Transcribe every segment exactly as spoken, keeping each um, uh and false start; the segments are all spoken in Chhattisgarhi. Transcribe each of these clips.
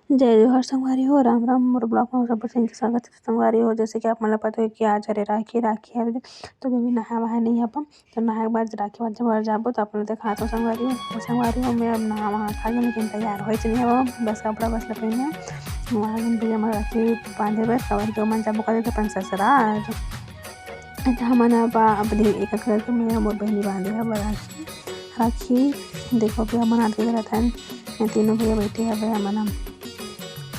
जय जोहार संगवारी हो, राम राम। मोर vlog में सब संग के स्वागत हे संगवारी हो। जैसे कि आप मन ला पता हे कि आज हरे राखी, राखी हरे, तो अभी नहाए वहाए नहीं अपन, तो नहाए के बाद राखी बांधे बर जाबो, तो आप मन ला देखात हो संगवारी हो। तो संगवारी हो, मैं अब नहा वहा खा के लेकिन तैयार होइच नहीं हवं, बस कपड़ा बस ला पहिने हवं। वहाँ भैया मन राखी बांधे बर, काबर के ओमन जाबो करे अपन ससुराल। त हमन अब, अब दे-, एक एक करके मैं मोर बहिनी बांधे हवय राखी। राखी देखो, अभी हमन आरती करत हन, तीनों भैया बैठे हवय, हमन ह,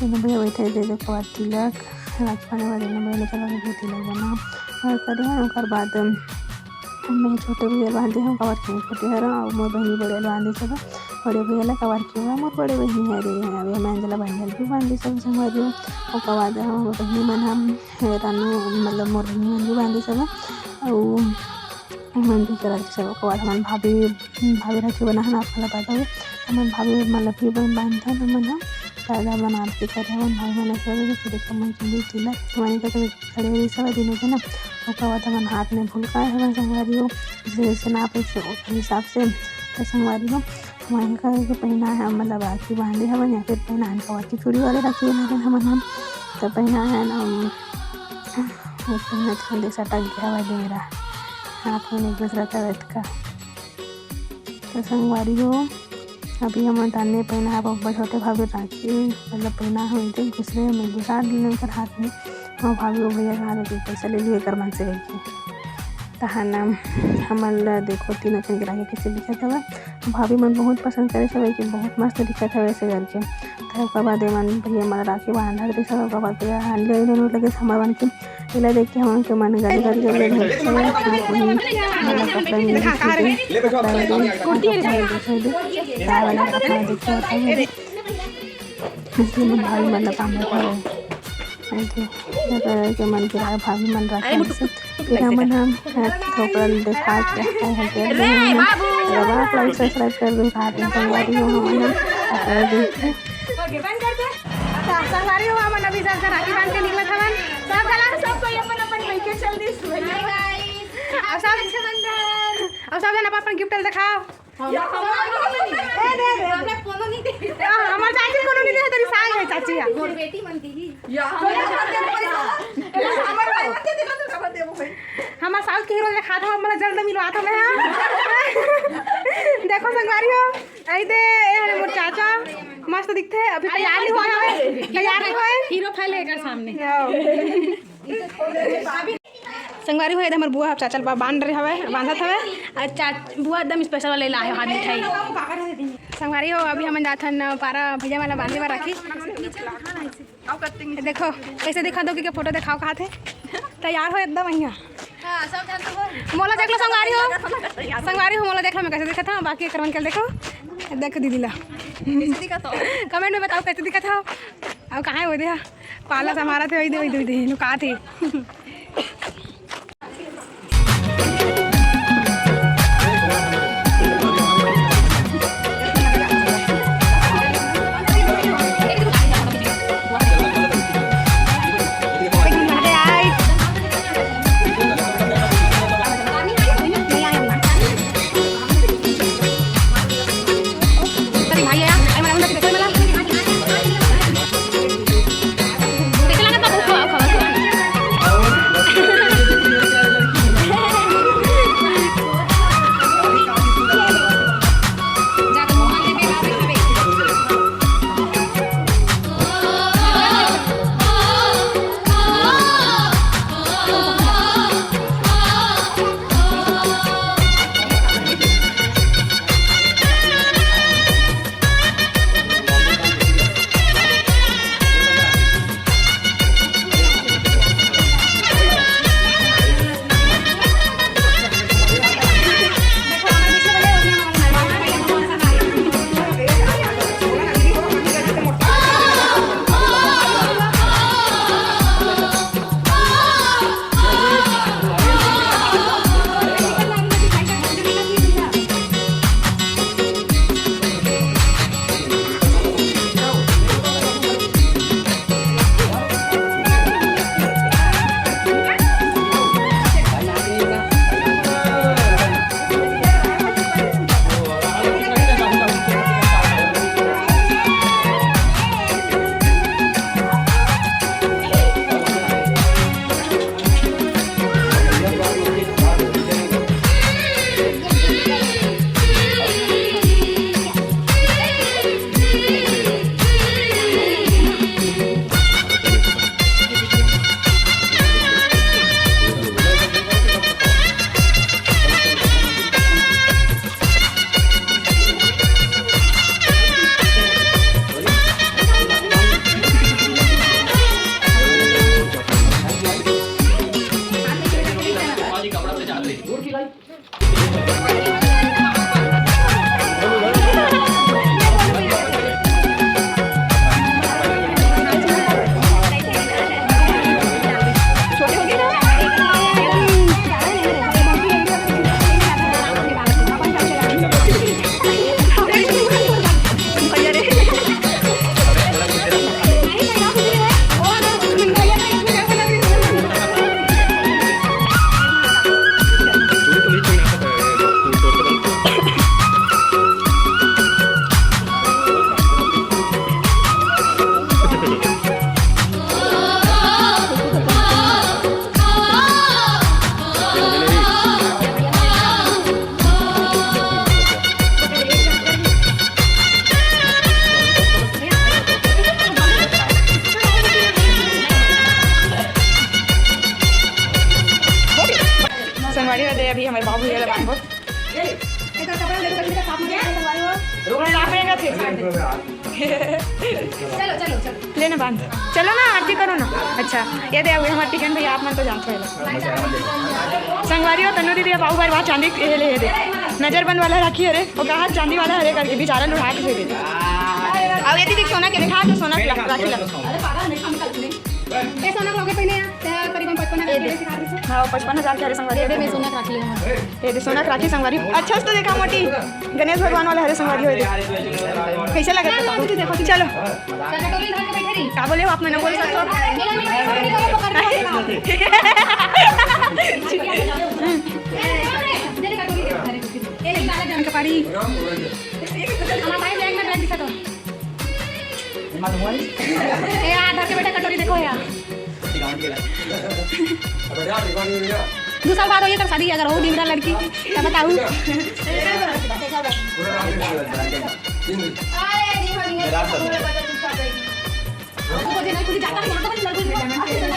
तीनों भैया बैठे दे देखो, आज तिलक, राखी बांधे वाले तीनों भैया, चलो, अभी तिलक बना और करे हन। ओकर बाद मैं छोटे भैया बांधे हूँ, काबर के मैं छोटे हरव, और मोर बहिनी बड़े बांधे सब, बड़े भैया ला, काबर के वो मोर बड़े बहिनी हरे। अभी मैं अंजला बहिनी भी बांधे सब संगवारी हो। ओकर बाद हम बहिनी मन हम रानू, मतलब मोर बहिनी मन भी बांधे सब, अउ मन भी करत सब। ओकर बाद हमन भाभी, भाभी राखी बना हन, आप मन ला पता हे, हमन भाभी मन ला भी बन-, बांधथन हमन ह, दादा मन आरती करे, हमन भाभी मन ला करे, फिर एक मन चुंदी तिलक, हमन करके खड़े रही सब दिन के ना। ओकर बाद हमन हाथ में फुलका है, हमन संगवारी हो, जैसे, जैसे नाप है, उस हिसाब से, तो संगवारी हो, हमन करके पहिना है, मतलब राखी बांधे हवन या फिर पहिना है, कवर की चूड़ी वाले राखी बना रहे हमन हम, तो पहिना है ना, हम, एक पहिना तो दे सटक गया हवा डेरा, हाथ में एक दूसरा का लटका। तो संगवारी हो, अभी हमन ताने पहिना है, अब छोटे भाभी राखी, मतलब पहिना है, एक दूसरे में घुसा लेने कर हाथ में, और भाभी वो भैया कहा कि पैसा ले लिए कर मन से लेके। तहन हमन ल देखो, तीनों झन के राखी कैसे दिखत हवय। भाभी मन बहुत पसंद करे हवय कि बहुत मस्त दिखत हवय ऐसे करके। त ओकर बाद एमन भैया मन राखी बांधत रहिस हवय, ओकर बाद भैया ह ले ले लगे हमर मन के। एला देख के हमन के मन गदगद गदगद होत हवय। हाथ में हमन कपड़ा में देखे दे, कपड़ा में देखे दे, कपड़ा में देखे दे, का वाला कपड़ा देखे होत हवय। तीनों भाभी मन ला बांधत हवय। ऐसे, ऐसे करके मन के भाभी मन राखी से। फिर हमन हम थोपड़ा ल देखा के, हाय हाय कर दे हमन। अगर आप like subscribe कर दो, साथ में संगवारी हो हमन ह, कर दे। संगवारी हो, हमन अभी सब झन राखी बांध के निकलत हवन। सब झन, सब कोई अपन अपन बइठे चल दिस भैया। अब सब, अब सब झन अपन अपन gift ल देखाओ। ए, दे, दे। हमरा कोनो नहीं दे। हाँ, हमार चाची कोनो नहीं दे, तेरी सास है चाची है। मोर बेटी मन दी। या, हमरा देबो पैसा। हमार भाई मन के दिला तो खबर देबो भाई। हमार साउथ के हीरो ले खात हो, हमरा जल्द मिलवा दो मैं, हाँ। देखो संगवारी हो, आई दे, ए हरे मोर चाचा, मस्त दिखते हैं, अभी तैयार नहीं हुआ है, तैयार नहीं हुआ है। हीरो फैल है एकर सामने। संगवारी हो, एदे हमर बुआ ह चाचा ल बा-, बांध रहे हवय, बांधत हवय। अउ चा-, बुआ एकदम special वाले लाए हाथ मिठाई। संगवारी हो, अभी हमन जात हन पारा भैया वाला बांधे बर राखी। देखो, कैसे दिखा दो कि फोटो दिखाओ कहा थे। तैयार हो एकदम यहाँ। मोला देख लो संगवारी हो। संगवारी हो, मोला देख लो, मैं कैसे दिखत हूँ, बाकी एकर मन के देखो। देख दीदी ला। Comment में बताओ कैसे दिखत हूँ। अब कहाँ है वो दे? पाला संभारत हे, वही दे, वही दे, वही दे, लुकात हे। ले ना बांध, चलो ना आरती करो ना। अच्छा, ये दे, अभी हमारे टिकन भैया, आप मन तो जानते हो। संगवारी हो, तन्नू दीदी अब आऊ बार वहाँ चांदी के ले, ये दे, नजरबंद वाला राखी हरे, वो कहा चांदी वाला हरे करके बेचारा लुढ़ा के दे दे। अब ये दीदी सोना के दिखा दो, सोना के राखी लगा। ये सोना के लॉकेट पहने हैं, ते करीबन पचपन हजार ये के दे। सिखा रही हूँ। हाँ, पचपन हजार के हरे संगवारी। ये दे, मैं सोना के राखी लेना। ये दे, सोना के राखी संगवारी। अच्छा से तो देखा मोटी, गणेश भगवान वाला हरे संगवारी हो। ये दे। कैसे लगा? हाँ, हाँ, दीदी, देखो, दीदी। चलो। कटोरी धर के बैठे रही। का बोले हो, आप मैंने बोल सकते हो? मिला, मिला, मिला, मिला, पकड़ के रखना। ठीक है। ये ले, कटोरी धर के बैठे रही। ये ले, लाला जान का पारी। हमारा भाई बैग में बैग दिखा दो। ए, आ, धर के बेटा कटोरी देखो यार। दो साल बाद होइए तब शादी, अगर हो डिमरा लड़की, तब बताऊ।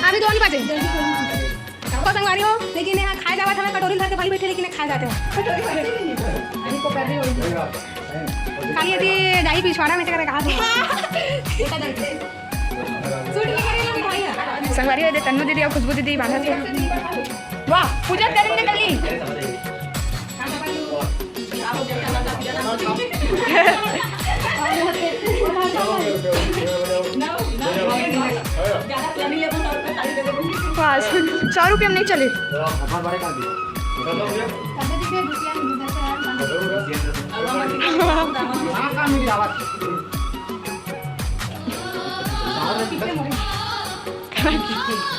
अभी दो नहीं बजे। सबको संगवारी हो, लेकिन यहाँ खाए जावत हमें कटोरी धर के भाई बैठे, लेकिन खाए जाते हो। खाली यदि जाई पिछवाड़ा में चकर कहा था। संगवारी हो, ये दे तन्नू दीदी और खुशबू दीदी बांधत हे। वाह, पूजा करेंगे कल ही। वाह, सौ रुपये में नहीं चले।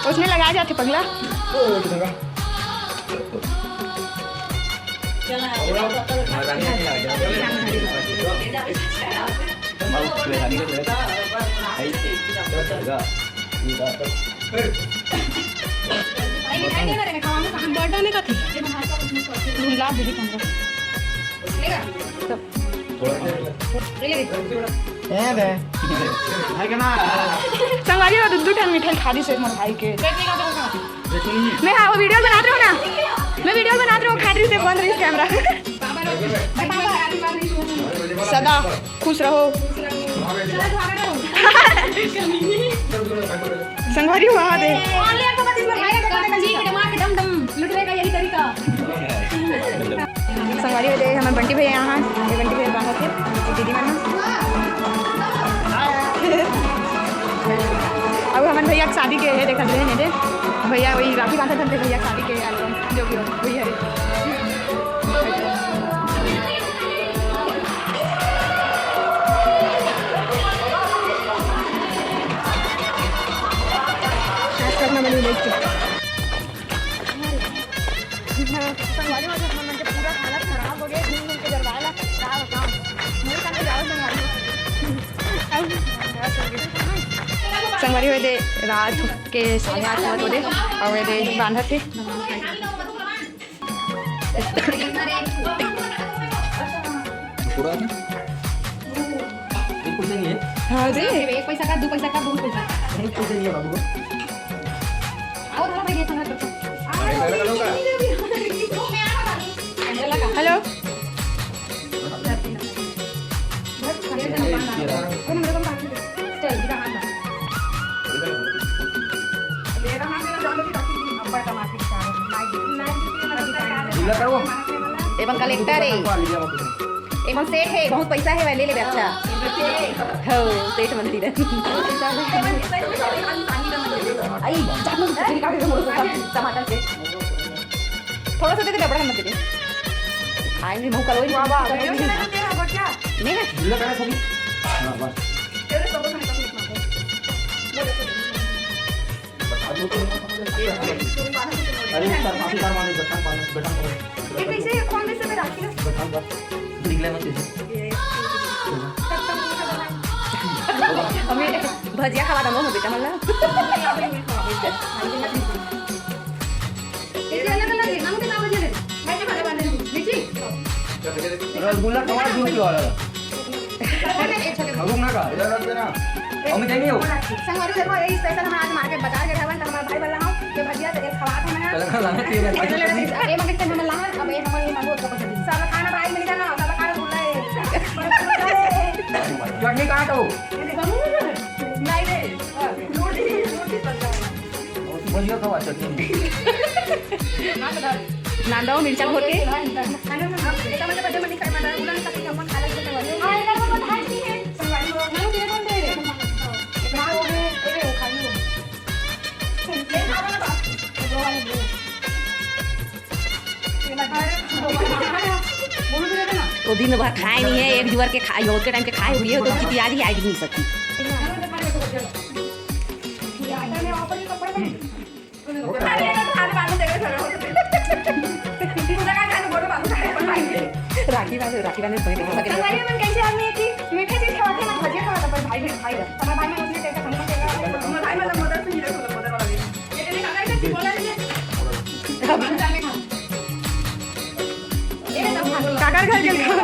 उसने लगाए जाते पगला। बर्थडे नहीं का थे। ढूंढ ला दीदी कमरा। ए बे। है के ना? संगवारी हो, दू, दू ठन मिठाई खा दिस हे मोर भाई के। मैं हाँ, वो वीडियो बनात रहो ना, मैं वीडियो बनात रहो, खा दिस हे, बंद रही कैमरा। सदा खुश रहो। संगवारी हो, आ दे। संगवारी हो, दे हमारे बंटी भैया यहाँ, ये बंटी भैया बाहर थे, ये दीदी मन। अब हमन भैया के शादी के है, देखत रहे ने दे। भैया वही राखी बांधत हन, भैया के शादी के एल्बम जो भी हो, वही है। आज तक ना बनी देख के। हाँ, संगवारी हो, हमन के पूरा हालत खराब हो गए, घूम घूम के दरवाजा खराब काम। मेरे साथ जाओ संगवारी हो। संगवारी हो दे, रात के साढ़े आठ बजे हो दे, और ये दे बांधत हे। पूरा है? एक पैसा नहीं है। हाँ दे। एक पैसा का, दो पैसा का, बहुत पैसा। एक पैसा नहीं है बाबू। आओ, थोड़ा भाई, ये थोड़ा। हेलो। एमन कलेक्टर हे, एमन सेठ हे, बहुत पैसा हे, ले लेबे। अच्छा हो, सेठ मंत्री रहे। आई, जात में से चुरी काटे थे, मोर से टमाटर से। थोड़ा सा दे दे, बड़ा मत दे दे। आई भी मुंह कलोई। बाबा, वीडियो चला रहे हैं, अब क्या? नहीं है। बिल्ला करा सभी। हाँ, बस। तेरे सब में अरे सर, माफी कर, माफी, बेटा, बेटा, बेटा। ये कैसे, कौन में से मैं राखी ना? बेटा, बस। निकले मत तुझे। हमें भजिया खवा दो, बेटा, मल्ला। ये अलग अलग है, हम कितना बजे ले? मैं तो बड़ा बना लूं। देखी? रसगुल्ला खवा दूं तो वाला। अरे, एक छोटे अब ना का, इधर रख देना। हम देंगे हो। संगवारी देखो, यही स्पेशल हम आज मार्केट बाजार गए हवन, तो हमारा भाई बोला हूँ कि भजिया तो एक खवा था मैं। पहले खाना चाहिए। ये मगर से हम ला, अब ये हमारे ये मांगो तो कुछ नहीं। सब खाना भाई मिल जाना, सब खाना भूल रहे। चटनी कहाँ तो? ये देखो, नहीं, नहीं। नांदव मिर्चा घोर के। वो दिन भर खाए नहीं है, एक जुअर के खाए, होत के टाइम के खाए हुए हो तो चितिया जी आई नहीं सकती। राखी बांधे, राखी बांधे, संगे देखो, संगे देखो। संगवारी मन, कैसे आदमी है कि मीठा चीज खवाथे ना, भजिया खवाथे, पर भाई, भाई, हमारे भाई मन उतने कैसे, हमको कैसे, हमारे भाई मतलब मदद से मिले, तो मदद वाला भी। ये तेरे खाना है, बोला नहीं है। काकर घर के खाना।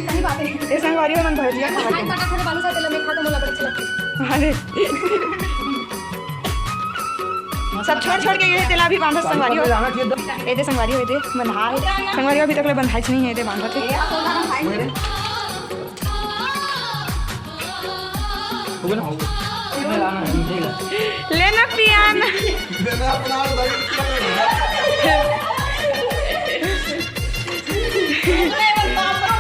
सही बात है। ए संगवारी मन भजिया खा। आज काकर घर बालू साथे लम्बे खा तो मोला बड़ी अच्छी लगती। अरे। सब छोड़ छोड़ के ये तेला भी बांधत संगवारी हो। ए दे संगवारी हो, ए दे बंधाए। संगवारी अभी तक ले बंधाइच नहीं है, ए दे बांधत है। लेना पियाना।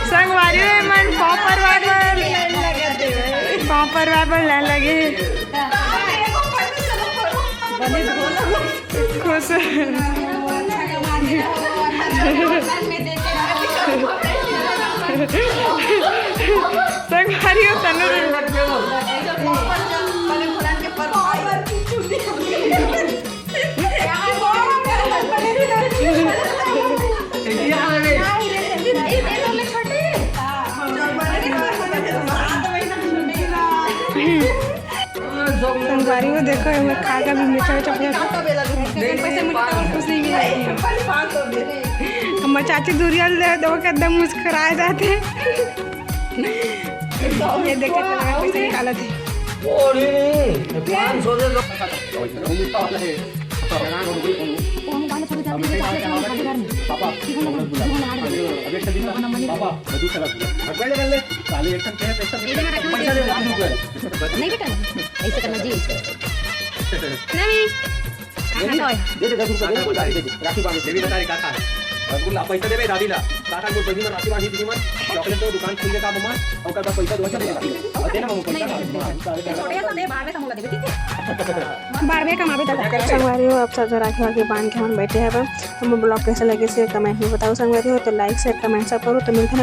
संगवारी हो, मन पापड़ वापड़, पापड़ वापड़ लाइन लगे। खुश। संगवारी हो, तनु। संगवारी हो, देखो, एमे खा के भी मीठा चॉकलेट। पैसे मुझे तो और कुछ नहीं मिला। हमर चाची दूरिया ले दो के एकदम मुस्कुराए जाते। ये देखे तो पैसे निकालत है। अरे, पाँच सौ दे दो। वो हम गाने छोड़ जाते हैं, जाते हैं, हम खाली घर में। पापा, ठीक है ना? अभी एक दिन पापा, मैं दूसरा रख दूंगा। पहले कर ले। साले एक पैसा दे। पैसा दे, नहीं बेटा, ऐसे करना जी। नहीं। दे दे, दस रुपया दे, दे दे, राखी बांध। देवी बता रही, काका। रसगुल्ला, पैसा देबे दादी ला। काका, मोर बहिनी मन राखी बांधी दीदी मन। चॉकलेट तो दुकान खुल के का मम्मा, ओकर बाद पैसा दो, चले दादी। और देना मम्मा पैसा। छोटे सा दे, बाद में समूह देबे, ठीक है? बाद में कमाबे तब। संगवारी हो, अब सब झन राखी वाखी बांध के हमन बैठे हवन। हमर ब्लॉग कैसे लगे से कमेंट में बताओ संगवारी हो, तो लाइक, शेयर, कमेंट सब करो। तो मिलते हैं